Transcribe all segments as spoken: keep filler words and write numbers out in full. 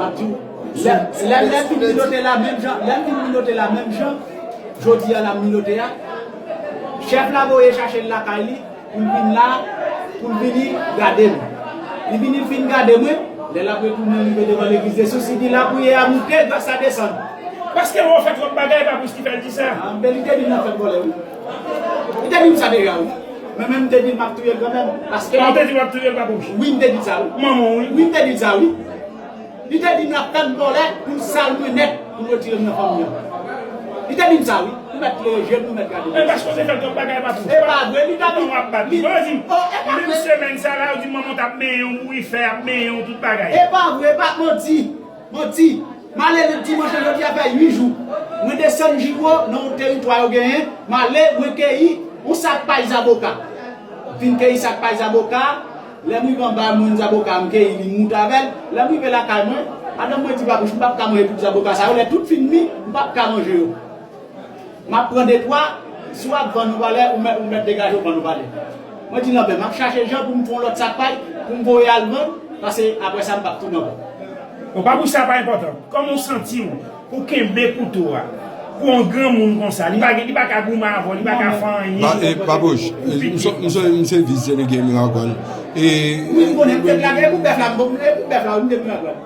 M ap di w, lè, lè, lè m vin milote la menm jan, lè m vin milote la menm jan, jodi a l ap milote a, chèf la voye chache l lakay li, pou l vin la, pou l vini gade m. Li vini, l fin gade mwen, lè l ap retounen rive devan legliz de Sous, li di lapriyè a moute, gras la desann. Paske w fè twòp bagay, pa plis ki fè l di sa. Ah, men li te di m l ap fè m vòlè, wi. Li te di m sa deja, wi. Men, men m te di l m ap touye l kanmenm. Paske... Ah, w te di w ap touye l, pa bouch. Wi, m te di sa, wi. Manman w, wi. Wi, m te di sa, wi. Li te di m l ap fè m vòlè pou l sal mwen nèt, pou l retire m nan fanmi an. Li te di m sa, wi. Nou mèt klere je n, nou mèt gade. E paske w te fè l twòp bagay, pa bouch. E pa vre, li ta di... Ou ap bat li. Bon, di m, oh, e pa vre. Menm semèn sa la, ou di manman w t ap benyen w, bourifè ap benyen w, tout bagay. E pa vre, e pa manti. Manti. M ale dimanch lan, jodi a fè uit jou. Mwen desann Jiwo nan yon teritwa yo genyen. M ale, mwen keyi yon sak pay zaboka. Fin keyi sak pay zaboka, lè m rive anba, mwen zaboka, m keyi li, m moute avè l. Lè m rive lakay mwen, madanm mwen di, "Babouch, m p ap ka manje tout zaboka sa yo, lè tout fin mi, m p ap ka manje yo." M ap pran de twa, si w ap vann ou valè, ou mèt, ou mèt degaje w vann ou valè. Mwen di, "Lanbè, m ap chache jan pou m fè yon lòt sak pay, pou m voye al vann, paske apre sa, m p ap tounen ankò." Bon, pa pou sa pa enpòtan. Kòman w santi w pou kenbe kouto a? Pou yon granmoun konsa, li pa gen, li pa ka goumen avè w, li pa ka fè anyen. Ba, e, Babouch, e, m se, m se, m se vis delege Miragwàn. E, wi, m konnen, m te plage, e pou bèf la, m, e pou bèf la, wi, m te Miragwàn.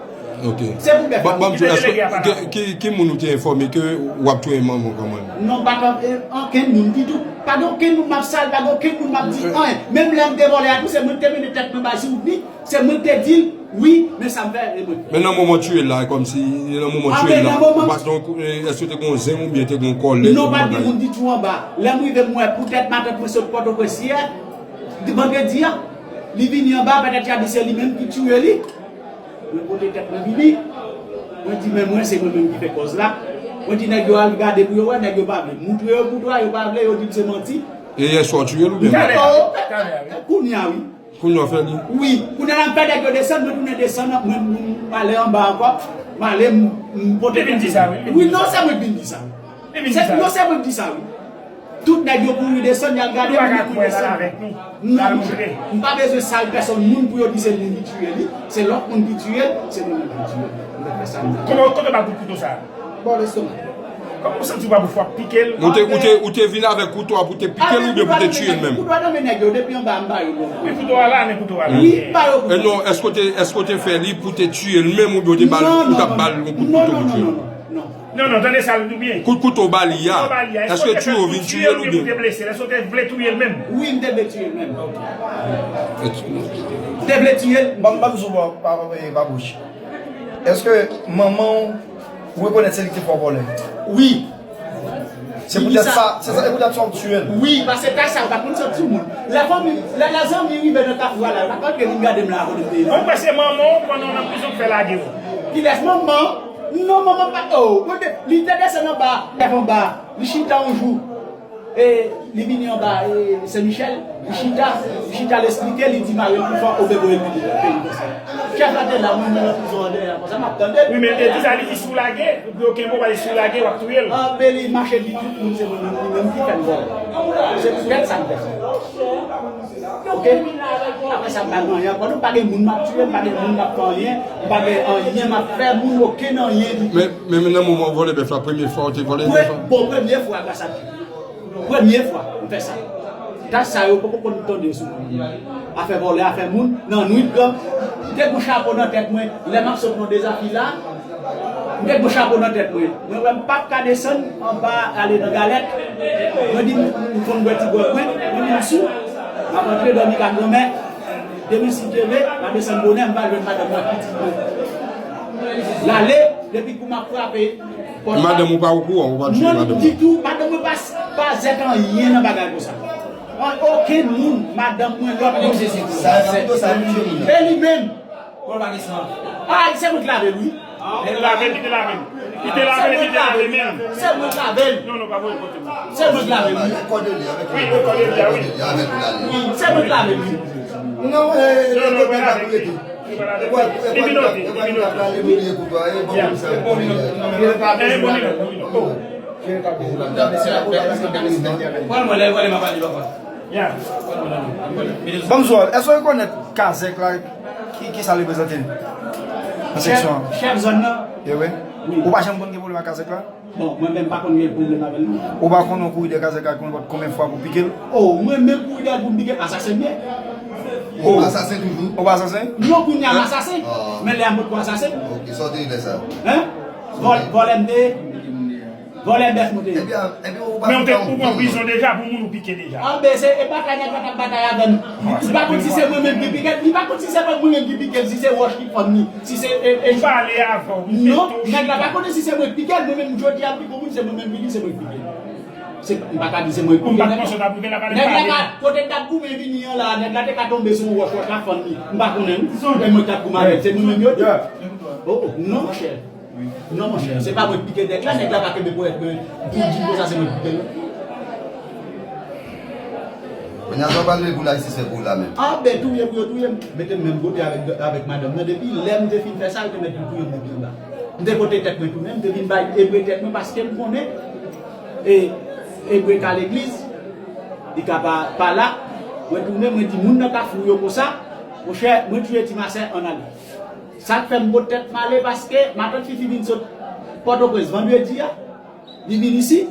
Ok. Se pou bèf la. Ban m di w, èske, ki, ki, ki moun ou te enfòme ke w ap touye manman w kanmenm? Non, pa t, e, okenn moun ditou. Pa gen okenn moun m ap sal, pa gen okenn moun m ap di anyen. Menm lè m te vòlè a tou, se mwen ki te mennen tèt mwen bay si w vini, se mwen ki te di l, wi, men sa m fè, e mwen. Men nan moman w touye l la, e kòmsi, nan moman w touye l la, ou pa t gen, e, èske te gen yon zenm oubyen te gen yon kòlèg? Non, pa t gen moun ditou anba. Lè m rive, m wè poutèt matant mwen sot Pòtoprens yè, vandredi a, li vini anba, petèt y a di se li menm ki touye li. Mwen pote tèt mwen vini. Mwen di, "Men mwen, se mwen menm ki fè kòz la." Mwen di nèg yo al gade pou yo wè, nèg yo pa vle. Moutre yo kouto a, yo pa vle, yo di m se manti. E yèswa w touye l oubyen? Talè a, talè a, wi. Kounye a, wi. Kounye a w fè li? Wi. Kounye a la, m fè nèg yo desann, mwen tounen desann, mwen, mwen, m ale anba ankò. M ale, m, m pote tèt mwen. Li vin di sa, wi. Wi, non, se mwen ki vin di sa. Li vin di sa. Non, se mwen ki di sa, wi. Tout nèg yo kouri desann, y al gade moun ki desann. Nou pa ka kwè la avèk nou. Non, monchè. M pa bezwen sal pèsonn moun pou yo di se moun ki tiye li. Se lòt moun ki tiye l, se nou menm ki tiye l. M te fè sa m te fè. Kòman, kote w ba kout kouto sa a? Bò lestomak. Kòman w santi w pa pou fwa pike l? Ou te, ou te, ou te vin avèk kouto a pou te pike l oubyen pou te tiye l menm? Kouto a nan men nèg yo, depi anba a m ba yo l. Wi, kouto a la, men kouto a la. Wi, m ba yo kouto. E non, èske w te, èske w te fè li pou te tiye l menm oubyen w te ba l, ou t ap ba l yon kout kouto pou tiye l? Non, non, non, non, non. Non, non, tande sa l di w byen. Kout kouto w ba li a, èske w te fè l pou tiye l oubyen pou te blese l? Èske w te vle touye l menm? Wi, m te vle tiye l menm. M te vle tiye l. Ban m, ban m sou bò, pa, pa, pa, pa bouch. Èske manman w, ou rekonèt se li ki te fè w vòlè? Wi. Se poutèt sa, se sa, se poutèt sa w tiye l? Wi, paske ta sa, ou pa konn sòt sou moun. Lè fanmi, lè, lè zanmi rive nan kafou a la, yo pa kontre vin gade m la avan nou peye. Ou kwè se manman w, pandan w nan prizon, k fè lage w? Kilès manman? Non, manman pa, oh, mwen te, li te desann anba, lève anba, li chita yon jou. E, li vini anba, e, Sen Michèl, li chita, li chita, l esplike, li di mari l pou fè obe voye l vini peyi konsa. Chèf la te la, mwen, mwen nan prizon an dèyè, konsa m ap tande l. Wi, men l te di sa, li di si w lage, pou yo kenbe w, pa di si w lage, w ap touye l. Ah, men li mache di tout moun, se mwen menm, li menm ki fè l vòlè. Se poutèt sa m fè sa. Ok. Apre sa, m pa gen anyen ankò. Non, pa gen moun m ap tiye, m pa gen moun m ap fè anyen, m pa gen anyen m ap fè moun, okenn anyen ditou. Men, men, men nan moman w vòlè bèf la, premye fwa w te vòlè bèf la? Bon, premye fwa, gras a Dye. Premye fwa, m fè sa. Tach sa yo, poko konn tande sou moun. Afè vòlè, afè moun, nan nwit lan, m te gen chapo nan tèt mwen, lè m ap sot nan Dezafil la, m te gen chapo nan tèt mwen. Mwen wè m p ap ka desann anba ale nan Galèt. Mwen di m, m konn bwè ti gwòg mwen, mwen di m sou. M ap antre dòmi ka granmè. Demen si Dye vle, m a desann bonè, m va jwenn madanm mwen ak pitit mwen. L ale, depi kou m ap frape pòt la. Madanm ou pa okouran, ou pa tiye madanm ou? Non, ditou, madanm mwen pa, pa zèt anyen nan bagay konsa. An, okenn moun, madanm mwen, lòt moun. Sa, sa, sa, sa, e li menm. Bon, pa gen san. Ah, se mwen k lave l, wi. Li lave l, li te lave l. Li te lave l, li te lave l menm. Se mwen k lave l. Non, non, pa voye kote mwen. Se mwen k lave l, wi. Wi, e kòde li a, wi. Wi, se mwen k lave l, wi. Non, e, non, non, e, pa lave l. E pa lave l. Li vin note, li vin note. Wi. Ya. E bon, li note. Oh. Pran mwen, lè vòlè m ap pale, papa. Ya. Pran mwen, papa. Bonjou, èske w rekonèt Kazèk la? Ki, ki sa l reprezante? Nan seksyon an. Chèf zòn nan. E wi. Wi. Ou pa janm konn gen pwoblèm ak kazèk la? Bon, mwen menm pa konn gen pwoblèm avè l non. Ou pa konn yon kouri dèyè kazèk la konn konbyen fwa pou pike l? Oh, mwen menm kouri dèyè l pou m pike l, asasen m ye. Oh. Asasen toujou? Ou pa asasen? Non, kounye a m asasen. Ah. Men lè a m potko asasen. Ok, sa w te ye lè sa? Hein? Vòl, vòlè m te ye. Vòlè bèf nou te ye. Epi, epi ou pa... Men ou te, ou pran prizon deja pou moun ou pike deja. Anben, se, e pa ka nèg la t ap batay avè m. Li pa konn si se mwen menm ki pike l, li pa konn si se mwen menm ki pike l, si se wòch ki fann li, si se, e, e... M pale avè w, m te... Non, nèg la pa konnen si se mwen ki pike l, mwen menm jodi a m pike yon moun, se mwen menm ki di se mwen ki pike l. Se, m pa ka di se mwen ki pike nèg la. Nèg la pa, kote l t ap goumen vini an la, nèg la te ka tonbe sou yon wòch, wòch la fann li. M pa konnen, wi. E mwen k t ap goumen avè l, se mwen menm yo di. Oh, oh, non, monchè. Non, monchè, se pa mwen ki pike nèg la, nèg la pa kenbe ponyèt mwen pou di konsa se mwen ki pike l. Kounye a sa w pral leve pou la jistis fè pou ou la menm? Anben, touye pou yo touye m. Mete m menm kote avèk, avèk madanm nan. Depi lè m te fin fè sa, yo te mèt vin touye m depi anba. M te pote tèt mwen tounen, m te vin bay Ebre tèt mwen paske m konnen, e, Ebre ka legliz, li ka pa, pa la. Mwen tounen, mwen di moun nan Kafou yo konsa, monchè, mwen touye Ti Masè, ann ale. Sa k fè m pot tèt m ale, paske matant Fifi vin sot Pòtoprens vandredi a, li vin isi.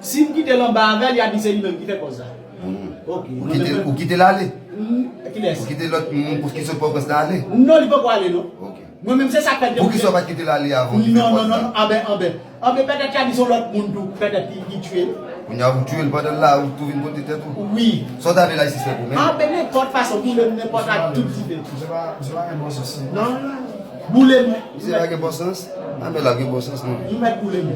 Si m kite l anba avè l, y a di se li menm ki fè kòz la. Hmm. Ok. Ou kite, ou kite l ale? Hmm, kilès? Ou kite lòt moun pou ki sot Pòtoprens la ale? Non, li poko ale, non. Ok. Mwen menm, se sa k fè m te... Poukisa w pa t kite l ale avan li fè kòz la? Non, non, non, anben, anben. Anben, petèt y a di se yon lòt moun tou, petèt ki, ki tiye l. Kounye a ou tiye l pandan l la, ou tou vin pote tèt ou? Wi. Sa w ta vle la jistis fè pou ou menm? Anben, nenpòt fason, boule m nenpòt ak tout dife. Misye pa, misye pa gen bon sans, non. Non, non. Boule m. Misye pa gen bon sans? Anben l ap gen bon sans, non. Ou mèt boule m.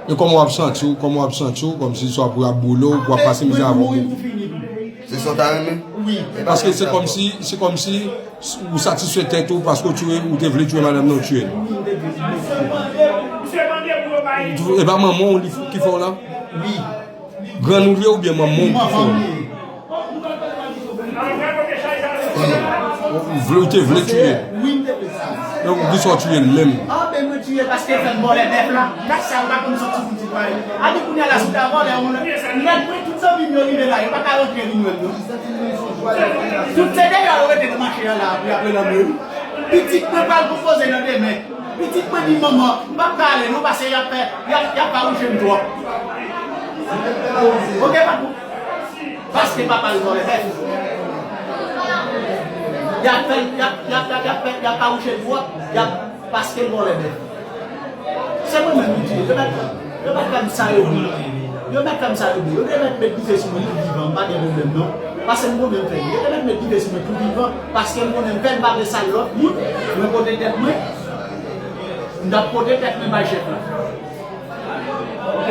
E kòman w ap santi w, kòman w ap santi w, kòmsi swa pou y ap boule w, pou w ap pase mizè avè w? Mwen pou mouri, m pou fini tou. Se sa w ta renmen? Wi. Paske se kòmsi, se kòmsi ou satisfè tèt ou paske w tiye, ou te vle tiye madanm nan, ou tiye l. Wi, m te vle tiye. E pa manman w li f-, ki fè w la? Wi. Grann ou li ye oubyen manman w ki fè w la? Manman m li ye. Ou vle, ou te vle tiye l? Wi, m te vle tiye l. Donk, poukisa w tiye l menm? Anben, mwen tiye l paske l fè m vòlè bèf la. Gad sa, m pa konn sòti pou di pale. Anben, kounye a la, si w ta vòlè, yon lè, lè mwen, tout zanmi m yo rive la, yo pa ka rantre vin wè m, non. Tout se deyò yo rete nan mache a la, pou y ap relanme wi. Pitit mwen pral konpoze nan demen. Pitit mwen di, manman, m p ap ka ale non, paske y ap fè, y ap, y ap fawouche m twòp. Ok, patwon? Paske papa l vòlè bèf. Y ap fè, y ap, y ap, y ap, y ap fè, y ap fawouche l twòp. Y ap, paske l vòlè bèf. Se mwen menm ki di, yo mèt, yo mèt fè m sa yo vle. Yo mèt fè m sa yo vle. Yo te mèt met dife sou mwen tou vivan, m pa gen pwoblèm non. Paske m konnen m fè l. Yo te mèt met dife sou mwen tou vivan, paske m konnen m fè l, m pa vle sal lòt moun. Mwen pote tèt mwen. M t ap pote tèt mwen bay chèf la. Ok?